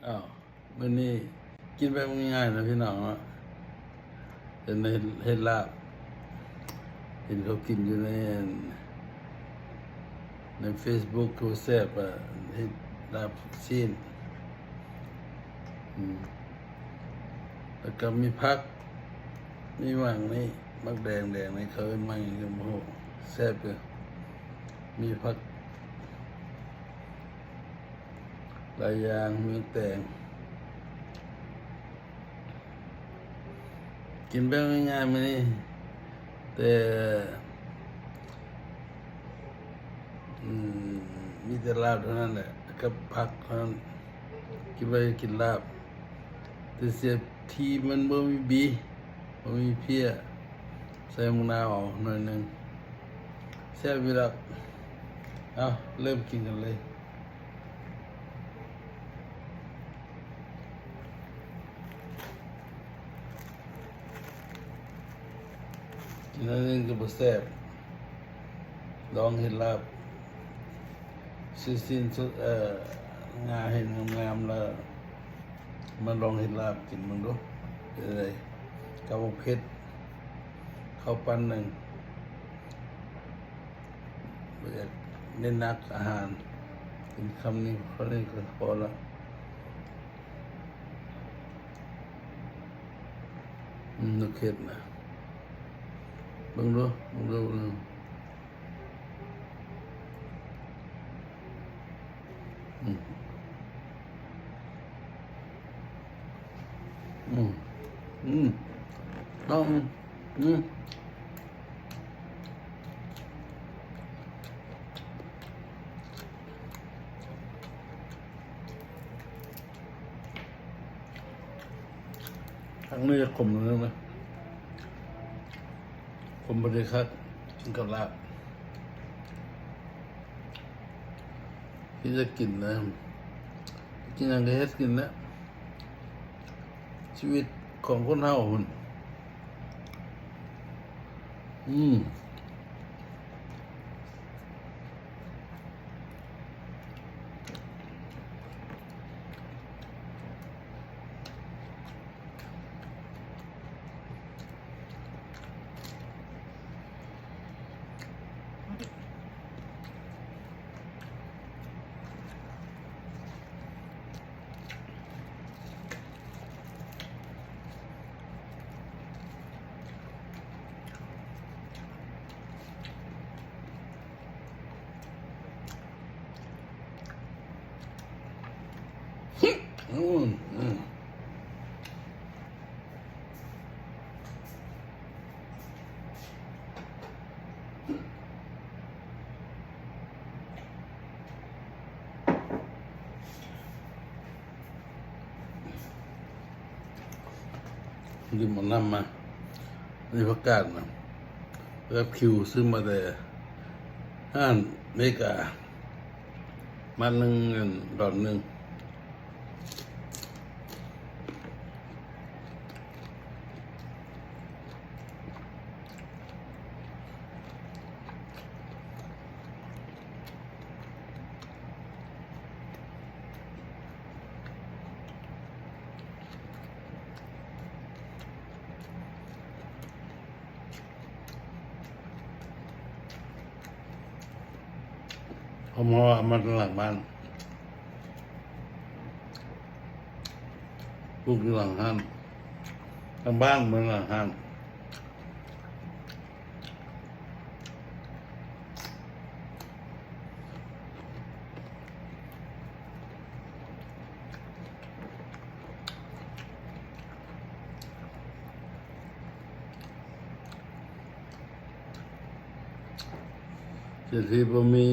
ອ້າວ ມື້ນີ້ກິນແບບງ່າຍໆນະພີ່ນ້ອງເນາະ ເຮັດ ເຮັດລາບ ເຫັນເຂົາກິນຢູ່ໃນ ໃນເຟສບຸກ ຄືວ່າແຊບ ອະ ເຮັດລາບຊີ້ນ ອືມ ແລ້ວກໍມີຜັກ ມີໝາກນີ້ ໝາກແດງໆນີ້ ເຂົາເອີ້ນໝາກຫຍັງກໍບໍ່ຮູ້ ແຊບຢູ່ ມີຜັກ ຫຼາຍຢ່າງ ມີແຕງ ກິນແບບງ່າຍໆມື້ນີ້ ແຕ່ ອືມ ມີແຕ່ລາບເທົ່ານັ້ນແຫຼະ ກັບຜັກເທົ່ານັ້ນ ຄິດວ່າຈະກິນລາບ ແຕ່ເສຍທີມັນບໍ່ມີບີ ບໍ່ມີເພຍ ໃສ່ໝາກນາວເອົາໜ້ອຍໜຶ່ງ ແຊບຢູ່ດອກ ເອົາ ເລີ່ມກິນກັນເລີຍ. ກິນອັນນີ້ກໍບໍ່ແຊບ ລອງເຮັດລາບ ຊິຊິນສຸດ ເອີ ງາເຫັນງາມໆ ແລ້ວ ມາລອງເຮັດລາບກິນເບິ່ງດູ ເປັນໃດ? ກັບບັກເຜັດ ເຂົ້າປັ້ນໜຶ່ງ ບໍ່ຢາກເນັ້ນໜັກອາຫານ ກິນຄຳນີ້ ເທົ່ານີ້ກໍພໍລະ ອືມ ບັກເຜັດນະ ເບິ່ງດູ ເບິ່ງດູ ເບິ່ງດູ. ອືມ ອືມ ອືມ ອືມ ເອົາ ອືມ ທາງນີ້ຈະຂົມໜ້ອຍໜຶ່ງນະ ຂົມພໍດີຄັກ ກິນກັບລາບ ທີ່ຈະກິນນະ ກິນຫຍັງກໍເຮັດກິນນະ ຊີວິດຂອງຄົນເຮົາພຸ້ນ ອືມ. ອືມ ອືມ. ຢືມເອົານ້ຳມາ ນີ້ຜັກກາດນະ ແບບຄິວຊື້ມາແຕ່ຮ້ານເມກາ ມັດໜຶ່ງ ດອນໜຶ່ງ. ເຮົາມາເອົາມາຈາກຫຼັງບ້ານ ປູກຢູ່ຫຼັງຮ້ານ ທາງບ້ານເມືອງຫຼັງຮ້ານ. ເສຍທີບໍ່ມີ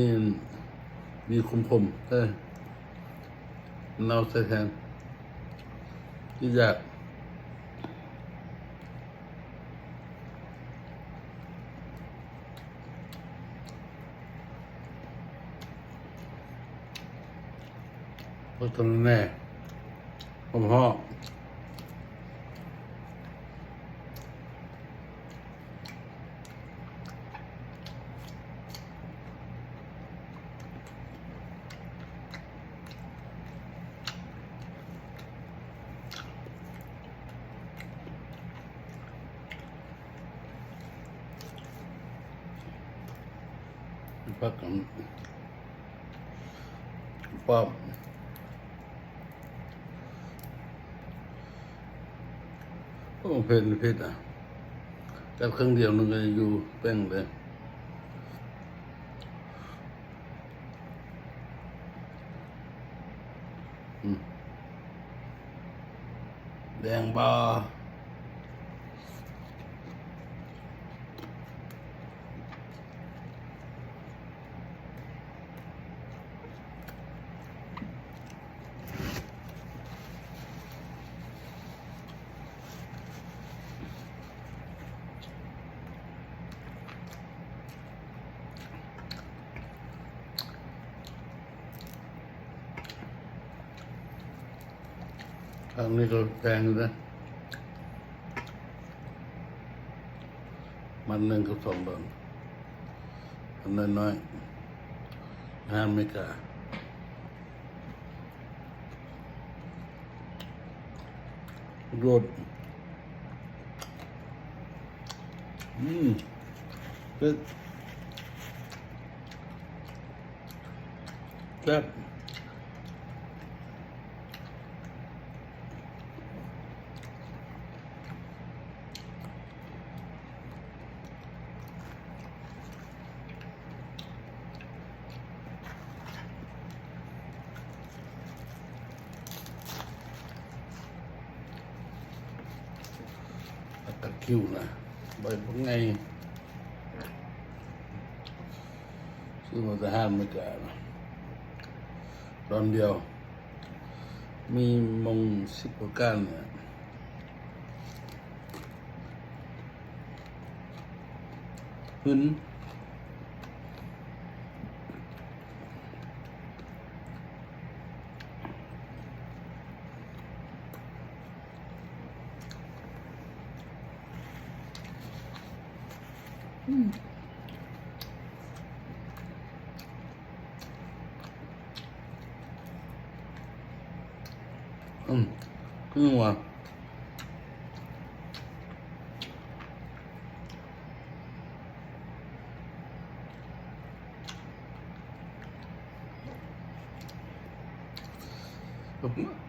ມີຂົມໆ ເອີ ເນົ່າໃສ່ແທນ ຄືຢາກ ເພິ່ນແດ່ ພໍ້. ອ ຜັກປ້ອມ. ໂອ້ ເຜັດ ເຜັດນະ. ກັດເຄິ່ງດຽວໜຶ່ງກໍຢູ່ແປ້ງເລີຍ. ອືມ ແດງບໍ່? ທາງນີ້ກໍແພງຢູ່ເດ້ ມັດໜຶ່ງກັບສອງດອນ ມັນນ້ອຍໆ ອາຫານອາເມລິກາ. ໂດດ ອືມ ເຜັດ ແຊບ. ຜັກກາດຂິ້ວນະ ໃບບັກໃຫຍ່ ຊື້ມາແຕ່ຮ້ານອາເມລິການະ ດອນດຽວ ມີມົງສິບປະການນະ. ຫຶນ ອືມ. ອືມ ຄືວ່າ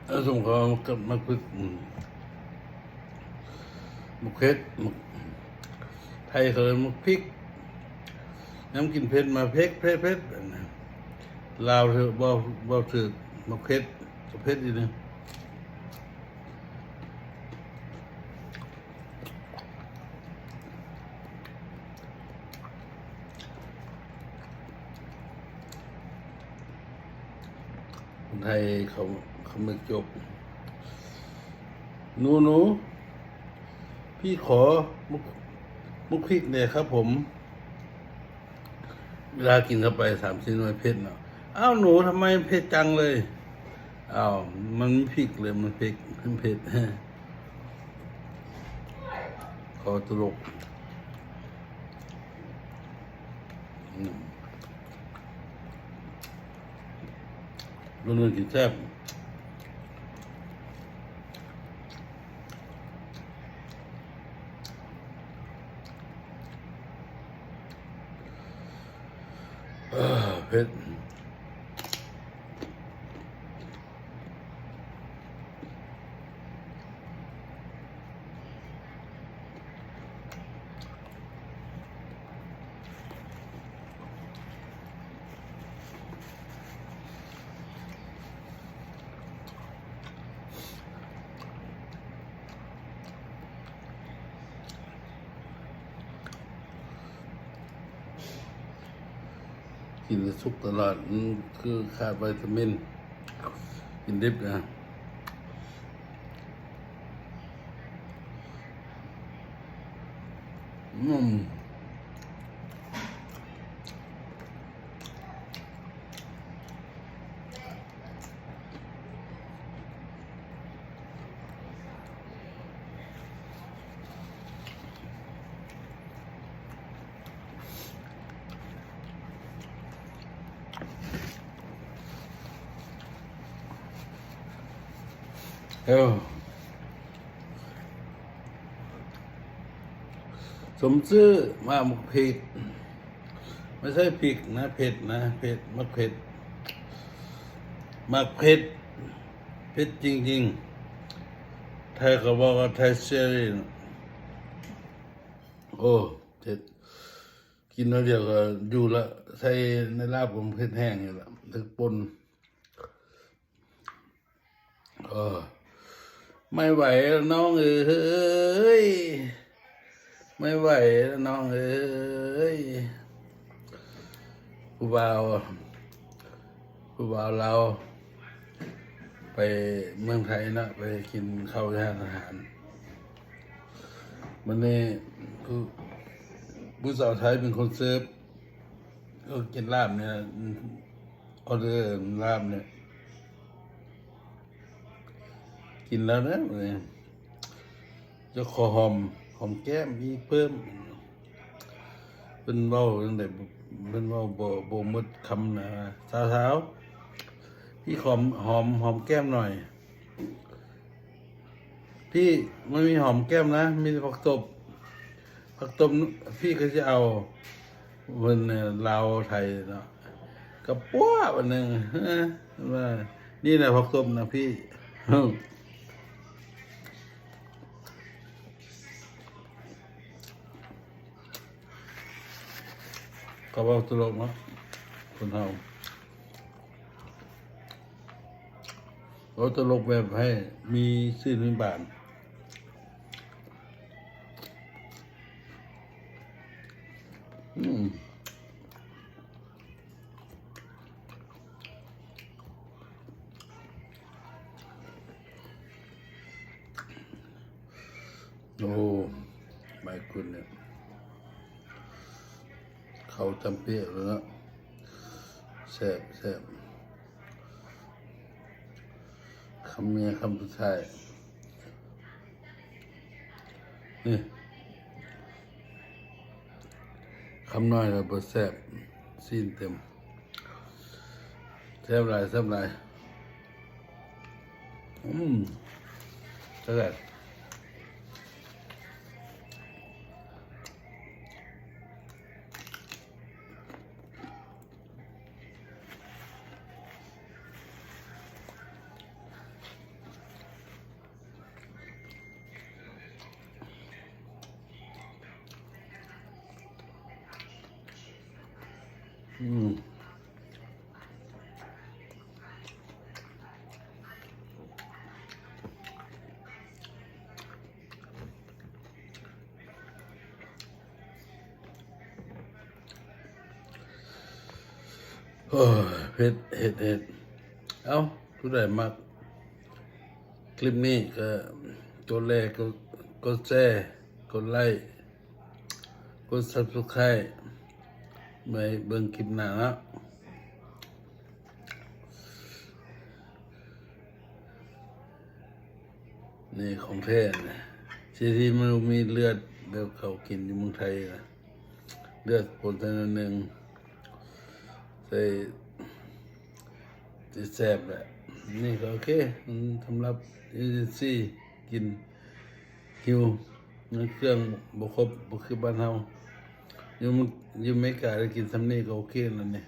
ເອົາ ສົມເຂົາກັບໝາກພິກ ອືມ. ໝາກເຜັດ ໝາກ ໄທເຂົາເອີ້ນໝາກພິກ ຍາມກິນເຜັດມາເຜັດ ເຜັດ ເຜັດ ລາວເວົ້າ ເວົ້າຖືກ ໝາກເຜັດ ກໍເຜັດອີ່ຫຼີ. ຄົນໄທເຂົາ ເຂົາມັກຈົກ ໜູໆ ພີ່ຂໍໝາກ ໝາກພິກແດ່ຄັບຜົມ. ເວລາກິນເຂົ້າໄປສາມສີ່ໜ່ວຍເຜັດເນາະ. ອ້າວ ໜູ ທຳໄມເຜັດຈັງເລີຍ? ອ້າວ ມັນມີພິກເລີຍ ມັນເຜັດ ມັນເຜັດ ຂໍຕົວລົກ. ອືມ ເບິ່ງໆ ກິນແຊບ. ເອີ ເຜັດ. ກິນແຕ່ສຸກຕະຫຼອດ ມັນຄືຂາດວິຕາມິນ ກິນດິບນະ. ອືມ. ເອີ ສົມຊື່ມາໝາກພິກ ບໍ່ໃຊ່ພິກນະ ເຜັດນະ ເຜັດ ໝາກເຜັດ ໝາກເຜັດ ເຜັດຈິງໆ ໄທເຂົາເວົ້າວ່າ Thai chilli ໂອ້ ເຜັດ ກິນໜ້ອຍດຽວກໍຢູ່ລະ ໃສ່ໃນລາບກໍເຜັດແຮງຢູ່ລະ ຖືກປົ່ນ. ເອີ ໄມ່ໄຫວແລ້ວນ້ອງເອີຍ ໄມ່ໄຫວແລ້ວນ້ອງເອີຍ ຜູ້ບ່າວ ຜູ້ບ່າວລາວໄປເມືອງໄທເນາະ ໄປກິນເຂົ້າຢູ່ຮ້ານອາຫານ ມື້ນີ້ຜູ້ ຜູ້ສາວໄທເປັນຄົນເສີບ ກໍກິນລາບນີ້ ອອເດີລາບນີ້ ກິນແລ້ວເດີ ຢາກຂໍຫອມ ຫອມແກ້ມອີກເພີ່ມ ເພິ່ນເວົ້າຈັ່ງໃດ ເພິ່ນເວົ້າບໍ່ ບໍ່ໝົດຄຳນະ ສາວໆ ພີ່ຂໍຫອມ ຫອມແກ້ມໜ້ອຍ ພີ່ ມັນມີຫອມແກ້ມນະ ມີແຕ່ຜັກຕົບ ຜັກຕົບ ພີ່ກໍຊິເອົາ ເພິ່ນລາວໄທເນາະ ກະປົວບອັນໜຶ່ງ ວ່າ ນີ້ແຫຼະຜັກຕົບນະພີ່ ເຂົາເວົ້າຕະຫຼົກເນາະ ຄົນເຮົາ. ເວົ້າຕະຫຼົກແບບໃຫ້ມີຊື່ນມີບານ ອືມ ໂອ້ ມາຍກຸນເນສ ເຂົ້າຈຳເປຍເລີຍເນາະ ແຊບ ແຊບ ຄຳເມຍຄຳສຸດທ້າຍ ນີ້ ຄຳນ້ອຍແລ້ວບໍ່ແຊບ ຊີ້ນເຕັມ ແຊບຫຼາຍ ແຊບຫຼາຍ ອືມ ແຊບຫຼາຍ. ອືມ ໂອ້ຍ ເຜັດ ເຜັດ ເຜັດ ເອົ້າ ຜູ້ໃດມັກຄລິບນີ້ກໍກົດໄລ ກົດ ກົດແຊ ກົດໄລ ກົດ Subscribe ໄວ້ເບິ່ງຄລິບໜ້າເນາະ. ນີ້ຂອງແທ້ນະ ທີ່ ທີ່ມັນມີເລືອດແບບເຂົາກິນຢູ່ເມືອງໄທນະ ເລືອດປົນໃສ່ໜ້ອຍໜຶ່ງ ໃສ່ ຊິແຊບແຫຼະ ນີ້ກໍໂອເຄ ມັນສຳລັບ emergency ກິນ ຫິວ ເຄື່ອງບໍ່ຄົບ ບໍ່ຄືບ້ານເຮົາ ຢູ່ ຢູ່ເມກາໄດ້ກິນສ່ຳນີ້ກໍໂອເຄແລ້ວນີ້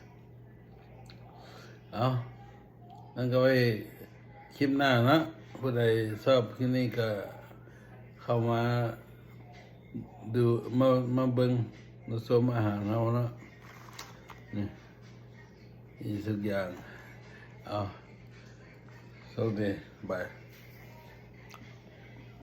ເອົາ ນັ້ນກໍໄວ້ຄລິບໜ້າເນາະ ຜູ້ໃດຊອບຄລິບນີ້ກໍເຂົ້າມາດູ ມາ ມາເບິ່ງ ມາຊົມອາຫານເຮົາເນາະ ນີ້ ມີທຸກຢ່າງ ເອົາ ໂຊກດີ ບາຍ.